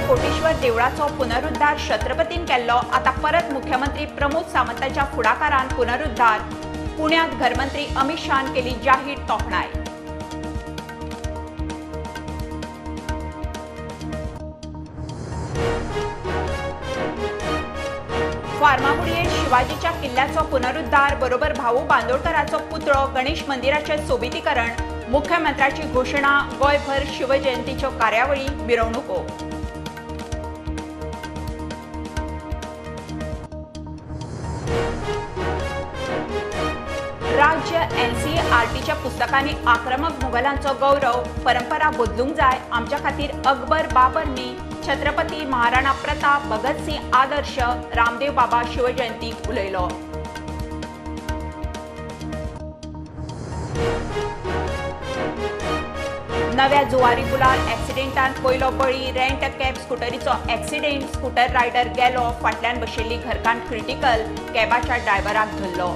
कोटेश्वर देवळाचो पुनरुद्धार छत्रपतीन केल्लो, आता परत मुख्यमंत्री प्रमोद सावंताच्या फुडाकारान पुनरुद्धार. पुण्यात घरमंत्री अमित शहान केली जाहीर तोखणाय. फार्मागुडयेर शिवाजीच्या किल्ल्याचो पुनरुद्धार बरोबर भाऊ बांदोडकराचो पुतळो, गणेश मंदिराचें सोबितीकरण. मुख्यमंत्र्याची घोशणा. गोंयभर शिवजयंतीच्यो कार्यावळी, मिरवणुको. राज्य एनसीईआरटीच्या पुस्तकांनी आक्रमक मुघलांचो गौरव. परंपरा बदलूंक जाय. आमच्या खातीर अकबर बाबर न्ही, छत्रपती महाराणा प्रताप, भगतसिंग आदर्श. रामदेव बाबा शिवजयंतीक उलयलो. नव्या जुवारी पुलार ॲक्सिडेंटान पयलो बळी. रेंट कॅब स्कुटरीचो ॲक्सिडेंट. स्कूटर रायडर गेलो, फाटल्यान बशिल्ली घरकान्न क्रिटिकल. कॅबाच्या ड्रायव्हराक धरलो.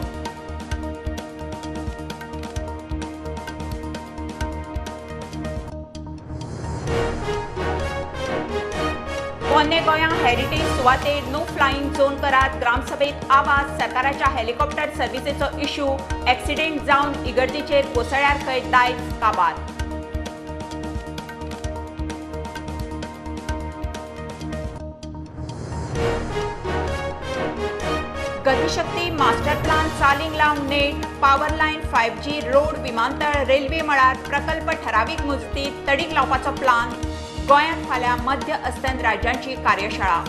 पोन्ने गोंया हेरिटेज सुवातेर नो फ्लायिंग झोन करात. ग्रामसभेत आवाज. सरकाराच्या हेलिकॉप्टर सर्व्हिसेचो इश्यू. ॲक्सिडेंट जावन इगर्जीचेर कोसळ्यार खंय दायज काबार. गतिशक्ती मास्टर प्लान चालीक लावंक नेट. पॉवर लायन, 5G, road, विमानतळ, रेल्वे मळार प्रकल्प ठरावीक मुजतीत तडीक लावपाचो प्लान. गोंयांत फाल्यां मध्य अस्तंत राज्यांची कार्यशाळा.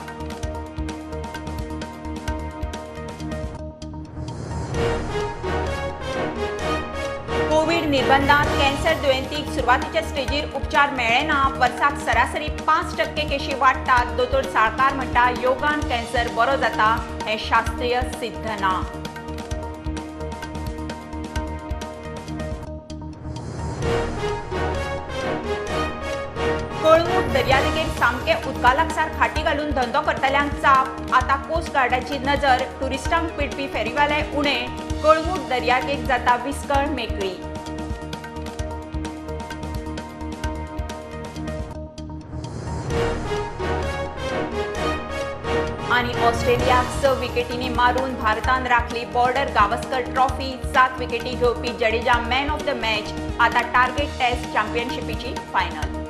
कोवीड निर्बंधात कॅन्सर दुयेंतीक सुरवातीच्या स्टेजीर उपचार मेळ्ळे ना. वर्साक सरासरी 5% केशी वाडटात. दोतोर साळकार म्हणटा योगान कॅन्सर बरो जाता हें शास्त्रीय सिद्ध ना. कळंगूट दर्यादेगेर सामके उदका लागसार खाटी घालून धंदो करतल्यांक चाप. आता कोस्ट गार्डाची नजर. टुरिस्टांक पिडपी फेरीवाले उणे. कळंगूट दर्यादेग जाता विस्कळ मेकळी. आनी ऑस्ट्रेलियाक 6 विकेटींनी मारून भारतान राखली बॉर्डर गावस्कर ट्रॉफी. 7 विकेटी घेवपी Jadeja man of the match. आता टार्गेट टेस्ट चॅम्पियनशिपीची फायनल.